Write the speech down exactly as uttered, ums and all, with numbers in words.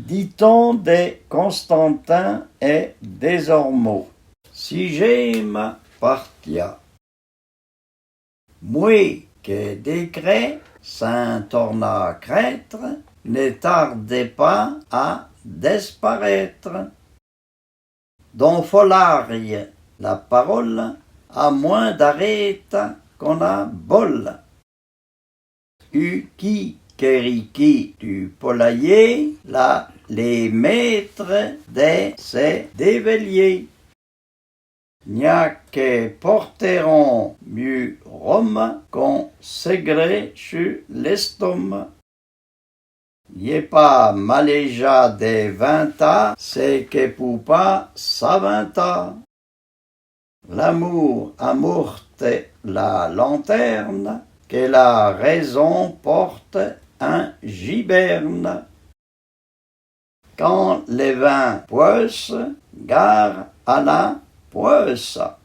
Diton de Constantin è Dézormô. Sijéma partia. Moué ke dékrè, sin torna krètre, ne tarde pa a dèsparètre. D'on folari la parola a moin d'arèta k'on a bola. U ki ke riki du polayé, l'a le mètre de se dévèlyé. N'ya ke porteron myu roma k'on segrè su l'èstoma. L'è pa malèja de vanta se ke pou pa s'avanta. L'amour amorte la lantèrna, ke la rézon porte in jibèrna. Kan le vin pouèse, gare a la pouèsa.